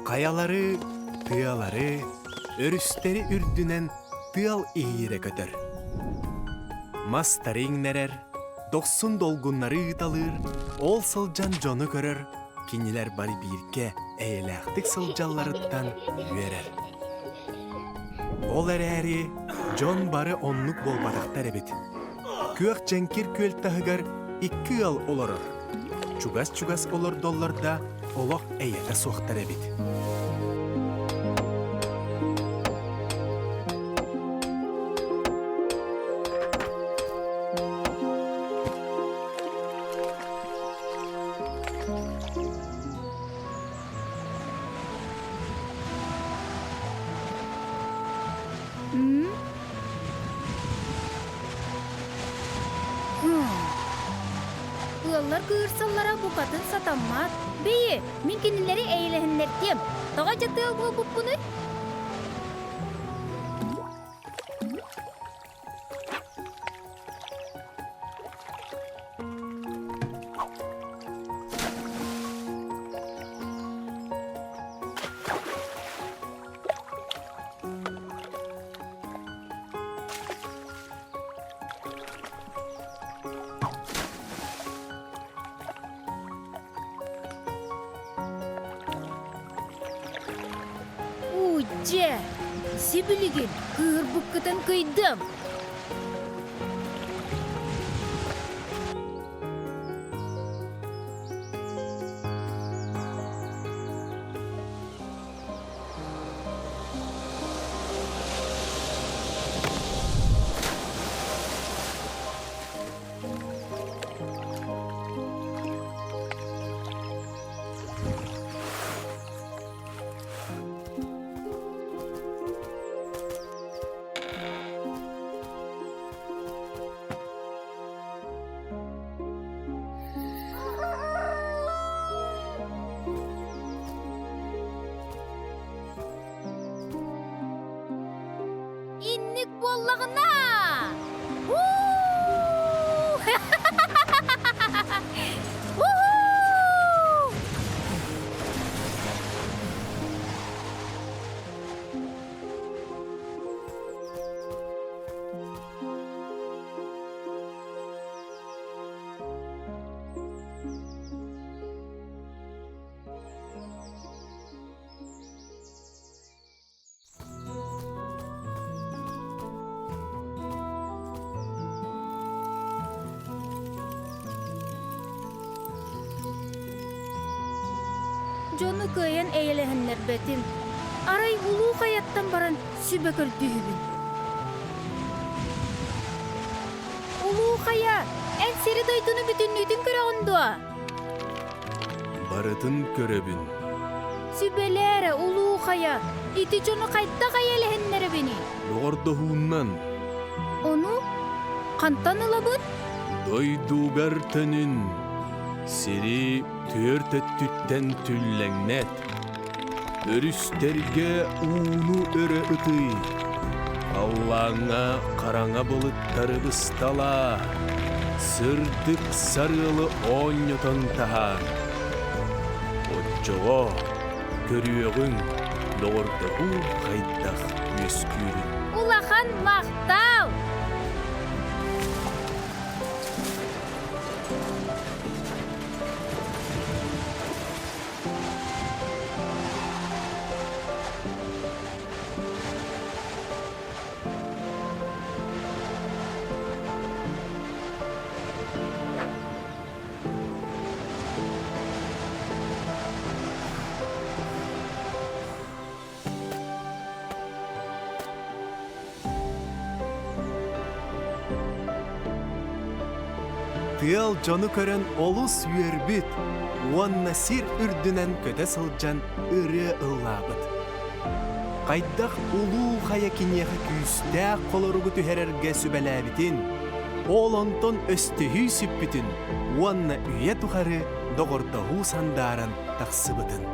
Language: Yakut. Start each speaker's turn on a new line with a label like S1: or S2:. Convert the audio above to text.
S1: Хайалары, тыалары, өрүстэри үрдүнэн тыал иһиирэ көтөр. Мастары иҥнэрэр, дохсун долгуннары ыыталыыр, ол сылдьан дьону көрөр, кинилэр бары бииргэ эйэлээхтик сылдьалларыттан үөрэр. Ол эрээри дьон бары оннук буолбатахтар эбит. Күөх дьэҥкир күөл таһыгар икки ыал олорор. Чугас-чугас олордоллор да, олох эйэтэ суохтар эбит.
S2: Ыаллар кыырсаллара букатын сатаммат. Бэйи, мин кинилэри эйэлэһиннэртиэм. Тоҕо дьэ тыал буолбуппунуй? Удьэ, сибилигин кыыһырбыккытын кыйдым. Инник буоллаҕына! Дьону кыайан эйэлэһиннэрбэтим. Арай улуу хайаттан баран сүбэ көрдүүбүн. Улуу хайа, эн сири-дойдуну бүтүннүүтүн көрөҕүн дуо?
S1: Барытын көрөбүн.
S2: Сүбэлээ эрэ, улуу хайа, ити дьону хайдах эйэлэһиннэрэбиний?
S1: Доҕордоһууннан.
S2: Ону хантан ылабын?
S1: Дойдугар төнүн. Сири түөрт өттүттэн түллэҥнэт. Өрүстэргэ ууну өрө ытый, халлааҥҥа хараҥа былыттары бысталаа, сырдык сарыалы оонньотон таһаар. Оччоҕо көрүөҕүҥ доҕордоһуу хайдах үөскүүрүн.
S2: Улахан махтал!
S1: Тыал дьону көрөн олус үөрбүт уонна сир үрдүнэн көтө сылдьан ырыа ыллаабыт. Хайдах улуу хайа киниэхэ күүстээх холоругу түһэрэргэ сүбэлээбитин, ол онтон өстөһүү сүппүтүн уонна үйэ тухары доҕордоһуу сандааран тахсыбытын.